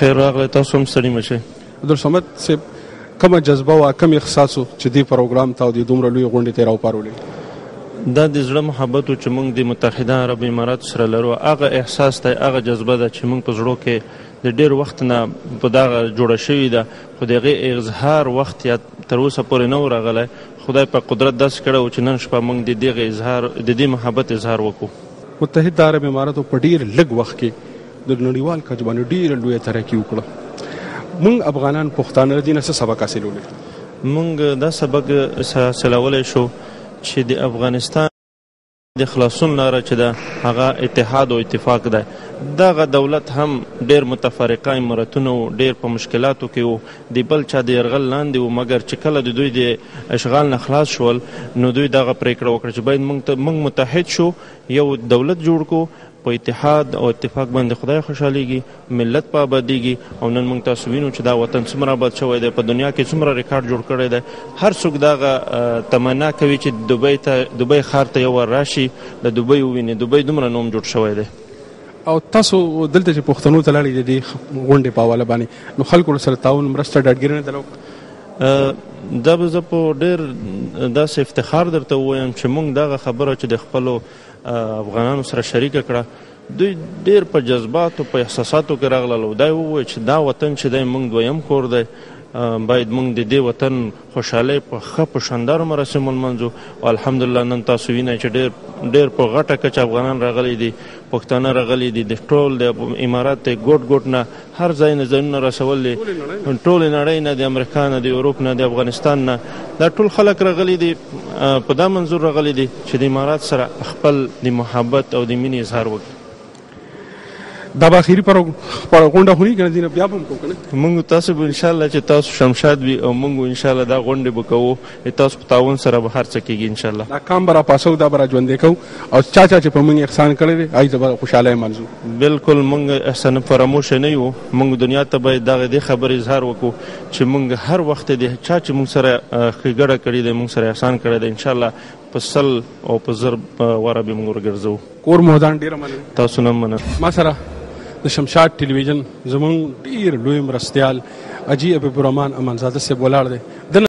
خیر راغلی، تاسو هم ستړي مه شئ. عبدالصمد صاحب، کومه جذبه وه، کوم احساس و چې دې پروګرام ته او دې دومره لویې غونډې ته یې راوپارولې؟ دا د زړه محبت و چې موږ د متحده عرب اماراتو سره لرو، هغه احساس دی، هغه جذبه ده چې موږ په زړو کې د ډېر وخت نه په دغه جوړه شوې ده، خو د هغې اظهار وخت یا تر اوسه پورې نه و راغلی. خدای په قدرت داسې کړی و چې نن شپه موږ د دغه اظهار، د دې محبت اظهار وکړو. متحده عرب اماراتو په ډېر لږ وخت کې د نړیوال کچ باندې ډېره لویه ترقي وکړه. موږ افغانان پښتانه له دې نه څه سبق حاصلولی شو؟ موږ دا سبق حاصلولی شو چې د افغانستان د خلاصون لاره چې ده هغه اتحاد او اتفاق ده. دغه دولت هم ډېر متفرقه امارتونه وو، ډېر په مشکلاتو کې وو، د بل چا د یرغل لاندې وو، مګر چې کله د دوی د اشغال نه خلاص شول نو دوی دغه پرېکړه وکړه چې باید موږ متحد شو، یو دولت جوړ کړو. په اتحاد او اتفاق باندې خدای خوشحالېږي، ملت په آبادېږي. او نن موږ تاسو وینو چې دا وطن څومره آباد شوی دی، په دنیا کې څومره ریکارډ جوړ کړی دی. هر څوک دغه تمنا کوي چې دوبۍ ته، دوبۍ ښار ته یو وار راشي، د دوبۍ وویني. دوبۍ دومره نوم جوړ شوی دی. او تاسو دلته چې پښتنو ته لاړئ د دې غونډې په حواله باندې، نو خلکو سره تعاون، مرسته، ډاډګیرنه درله وکړه؟ دا به زه په ډېر داسې افتخار درته ووایم چې موږ دغه خبره چې د خپلو افغانانو سره شریکه کړه، دوی ډېر په جذباتو، په احساساتو کې راغلل او دا یې وویل چې دا وطن چې دی موږ دویم کور دی، باید موږ د دې وطن خوشحالۍ په ښه په شاندارو مراسمو لمانځو. او الحمدلله نن تاسو وینئ چې ډېر ډېر په غټه کچه افغانان راغلي دي، پښتانه راغلي دي، د ټول د امارات د ګوټ ګوټ نه هر ځای نه ځایونه رسول دي، ټولې نړۍ نه، د امریکا نه، د یوروپ نه، د افغانستان نه، دا ټول خلک راغلي دي، په دا منظور راغلي دي چې د امارات سره خپل د محبت او د مینې اظهار وکړي. دا به اخري پر غونډه خو نه کنه، دینه بیا به هم کوو کنه؟ موږ تاسو به انشاءالله چې تاسو شمشاد وي او موږ انشاءالله دا غونډې به کوو، تاسو په تعاون سره به هر څه کېږي انشاءالله. دا کام به راپاسو، دا به را ژوندی کوو، او چا چا چې په موږ احسان کړی دی هغوی ته به خوشحالۍ منځو. بالکل، موږ احسان فراموش نه یو. موږ دنیا ته باید دغه دې خبرې اظهار وکړو چې موږ هر وخت د چا چې موږ سره ښېګړه کړې دی، موږ سره احسان کړی دی، انشاءالله په 100 او په 1000 واره به موږ ورګرځوو. کور مو ودان، ډېره مننه. تاسو نه مننه. ما سره د شمشاد ټلویزیون زمونږ ډېر لوی مرستیال حاجي حبیب الرحمن امانزاده صاحب ولاړ دی.